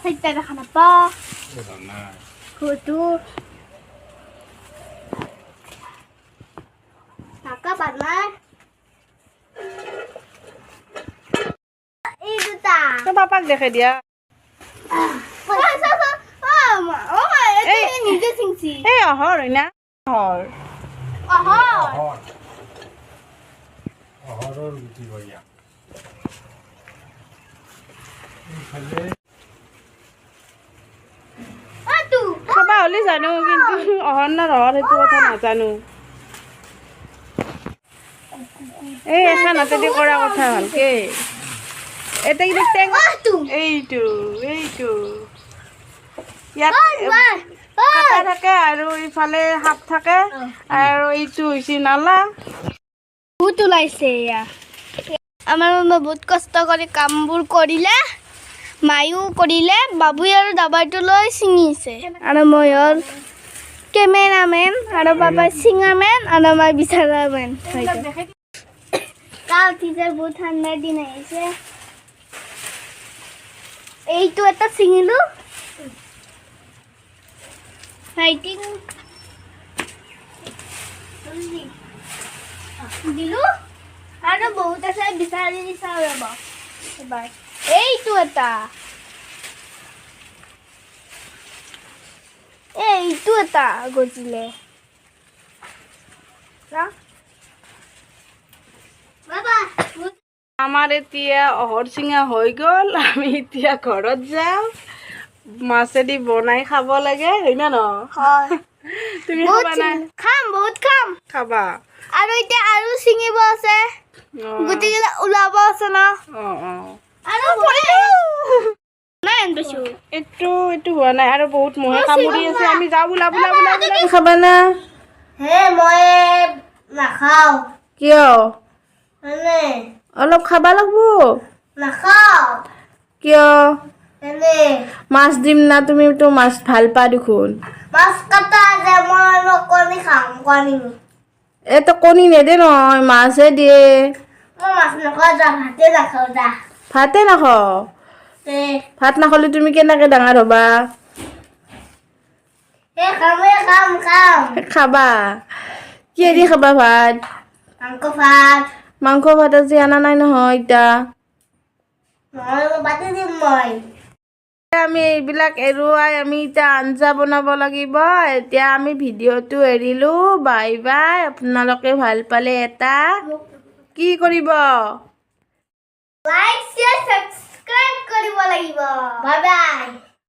চাৰিটা দেখা নাপা। ঘৰটো থাকা বানাই এই দুটা। তই পাপাক দেখে দিয়া। নিজে চিংছি। এই অহৰ হয় না, অহৰ। অহৰ। অহৰৰ গুটি হয় ইয়াক। এইফালে। খাবা হ'লে জানো, কিন্তু অহৰ না ৰহৰ সেইটো কথা নাজানো। এই এখন হাতেদি কৰা কথা ভালকে। এটা কিন্তু টেং। এইটো এইটো ইয়াত কাটা থাকে আৰু ইফালে সাপ থাকে আৰু এইটো হৈছে নালা। বহুত ওলাইছে এয়া। আমাৰ মামা বহুত কষ্ট কৰি কামবোৰ কৰিলে, মায়ো কৰিলে। বাবুই আৰু দাবাইটো লৈ ছিঙিছে আৰু মই হ'ল কেমেৰামেন আৰু বাবাই চিঙামেন আৰু মই বিচাৰামেন। গা উঠিছে, বহুত ঠাণ্ডাৰ দিন আহিছে। এইটো এটা ছিঙিলো। ফাইটিং দিলো আৰু বহুত আছে, বিচাৰি চাওঁ ৰ'ব এবাৰ। এইটো এটা, এইটো এটা গজিলে। চা। বাবা। আমাৰ এতিয়া অহৰ চিঙা হৈ গ'ল। আমি এতিয়া ঘৰত যাওঁ, মাছেদি বনাই খাব লাগে, হয় না নহয়? হয়। তুমি বহুত খাবা না? খাম, বহুত খাম। খাবা। আৰু এতিয়া আৰু ছিঙিব আছে। গোটেইকেইটা ওলাব আছে ন। অ। আৰু নাই আনিছো। এইটো এইটো হোৱা নাই আৰু বহুত মহে কামুৰি আছে। আমি যাওঁ, ওলা ওলা ওলা ওলা। খাবা না? হে, মই নাখাওঁ। কিয়? এনে। অলপ খাবা লাগব। নাখাওঁ। কিয়? এনে। মাছ দিম না, তুমিতো মাছ ভাল পা দেখোন। মাছ কাটা যে মই কণী খাম, কণী। এইটো কণী নেদে নহয়, মাছহে দিয়ে। মই মাছ নাখাওঁ যা, ভাতে নাখাওঁ যা। ভাতে নাখাওঁ? এ। ভাত নাখালে তুমি কেনেকে ডাঙৰ হ'বা? এ খাম, খাম খাম। খাবা। কিহেদি খাবা ভাত? মাংস ভাত। মাংস ভাত আজি অনা নাই নহয় এতিয়া। নহয়, মই পাতি দিম মই। আমি এইবিলাক এৰুৱাই আমি এতিয়া আঞ্জা বনাব লাগিব। এতিয়া আমি ভিডিঅ'টো এৰিলোঁ, বাই বাই। আপোনালোকে ভাল পালে এটা কি কৰিব? লাইক, শ্বেয়াৰ, ছাবস্ক্ৰাইব কৰিব লাগিব। Bye bye.